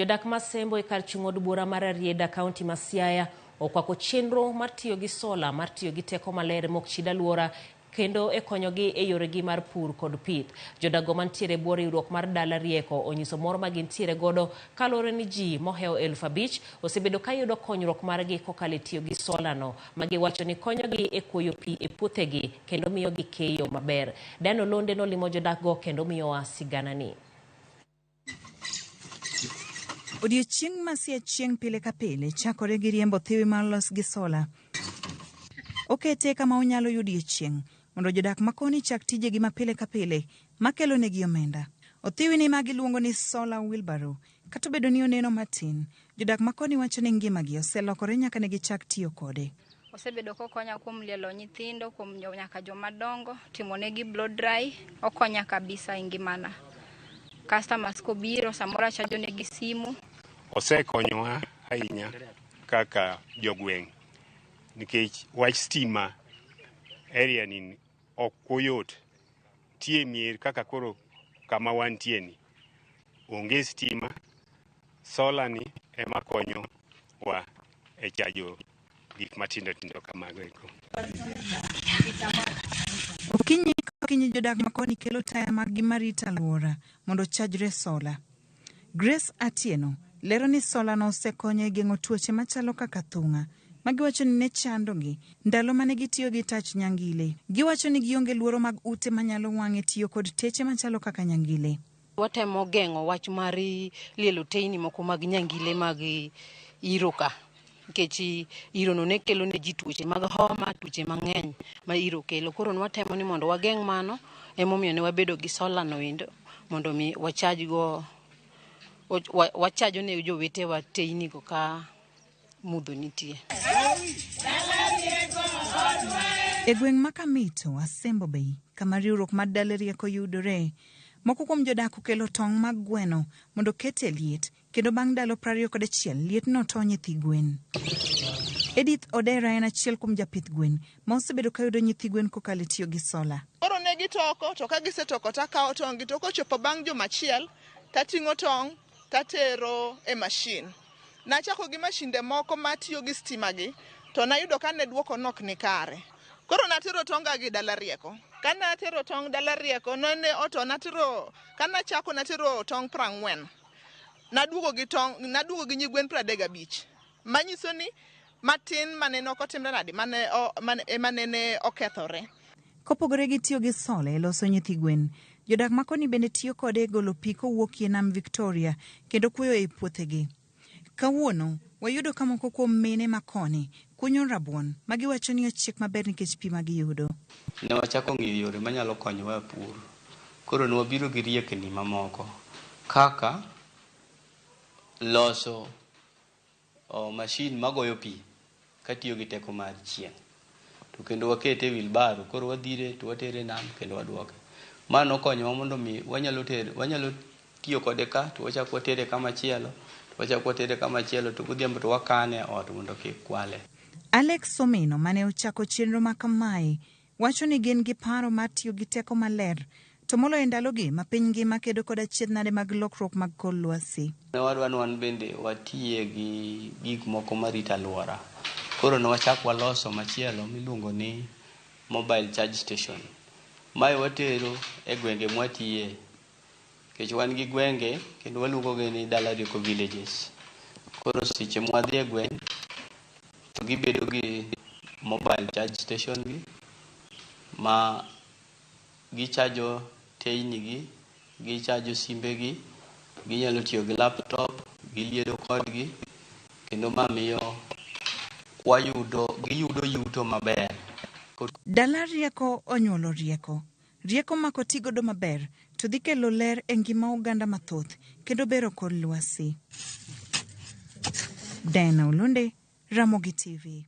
Jodak ma Sembo e kar chung' od bura mar Rarieda, kaunti ma Siaya, okwako chenro mar tiyo gi sola mar tiyo gi teko maler mok chid alwora kendo e konyogi e yoregi mar pur kod pith. Jodago mantiere e bwo riwruok mar Dala Rieko onyiso mor ma gintiere godo kaluwore ni ji mohewo 5,000 osebedo ka yudo konyruok margi kokalo e tiyo gi sola no ma giwacho ni konyogi e kuoyo pi e puothegi kendo miyogi keyo maber. Dan Olonde nolimo jodakgo kendo miyowa siganani. Odiechieng' masie chieng' pile ka pile chakore gi riembo thiwi ma olos gi sola. Okete kama onyalo yudie chieng' mondo jodak ma koni chak tijegi ma pile ka pile makelo negi omenda. Othiwini ma giluongo ni solar wheelbarrow kata obedo ni oneno matin, jodak ma koni wacho ni ngimagi oselokore nyaka ne gichak tiyo kode. Osebedo kokonya kuom lielo nyithindo, kuom nyaka joma dongo, timo negi blow dry, okonya kabisa e ngimana. Customers kobiro samoro achajo negi simu. Osekonyowa ahinya kaka jogweng' nikech wach stima area ni ok oyot. Tie mier kaka koro kama wantie ni onge stima, sola ni ema konyo wa e chajo gik matindo tindo kamago eko. Okinyi ka okinyi jodak ma koni kelo taya maggi marito alwora mondo ochajre sola. Grace Atieno lero ni sola no osekonyo e geng'o tuoche machalo kaka thung'a ma giwacho ni ne chandogi ndalo mane gitiyo gi tach nyangile. Giwacho ni gionge luoro mag ute manyalo wang' e tiyo kod teche machalo kaka nyangile. Watemo geng'o wach mar lielo teyni moko mag nyangile mag iro ka nikech irono ne kelo ne ji tuoche mag homa, tuoche mang'eny ma iro kelo. Koro nwatemo ni mondo wageng' mano, emomiyo ne wabedo gi sola no endo mondo mi wachaj go wachajo ne jowetewa teyni go ka mudho nitie. E gweng' ma Kamito, Asembo Bay, kama riwruok mar Dala Rieko yudore, moko kuom jodak okelo tong' mag gweno mondo oket e liet kendo bang' ndalo 21 lietno to nyithi gwen. Edith Odera en achiel kuom japith gwen ma osebedo ka yudo nyithi gwen kokalo e tiyo gi sola. Koro ne gitoko to ka gisetoko takawo tong' gi to kochopo bang' juma achiel tating'o tong' tatero e mashin. Nachako gi mashinde moko matiyo gi stima gi to nayudo ka ne duoko nok ni kare. Koro natero tonga gi Dala Rieko. Ka natero tong' Dala Rieko nene oto natero ka nachako natero tong' 40. Naduogo gi tong' naduogo gi nyigwen 35. Manyiso ni matin mane ok otimre nade mane ema nene okethore. Kopogore gi tiyo gi sola e loso nyithi gwen, jodak ma koni bende tiyo kode e golo pi kowuok e nam Victoria kendo kuoyo e puothegi. Kawuono, wayudo ka moko kuom mine ma koni kunyo rabuon ma giwacho ni ochiek maber nikech pi ma giyudo. Ne wachako ng'iyo yore manyalo konyowa e pur. Koro ne wabiro gi riekni mamoko kaka loso mashin magoyo pi katiyo gi teko mar chieng'. To kendo wakete e wheelbarrow, koro wadhire to watere e nam kendo waduoke. Ma nokonyowa mondo mi wanyalo tero, wanyalo tiyo kode ka to wachak watere kama chielo, to wachak watere kama chielo to godhiambo to wakane e ot mondo kik kwale. Alex Omino mane ochako chenro ma kamae wacho ni gin gi paro mar tiyo gi teko maler to moloyo e ndalogi ma piny ngima kedo kod achiedhnade mag lokruok mag kor lwasi. Ne wadwa ni wan bende watiye gi gik moko marito alwora. Koro ne wachak waloso machielo miluongo ni mobile charge station. Mae watero e gwenge mwatiye nikech wan gi gwenge kendo waluongo gi ni Dala Rieko villages. Koro seche mwadhi e gweng' to gibedo gi mobile charge station gi ma gichajo teyni gi, gichajo simbegi, ginyalo tiyo gi laptop, giliedo kodgi kendo ma miyo wayudo giyudo yuto maber. Dala rieko onyuolo rieko. Rieko ma kotigodo maber to dhi kelo ler e ngima oganda mathoth kendo bero kor lwasi. Diana Olunde, Ramogi TV.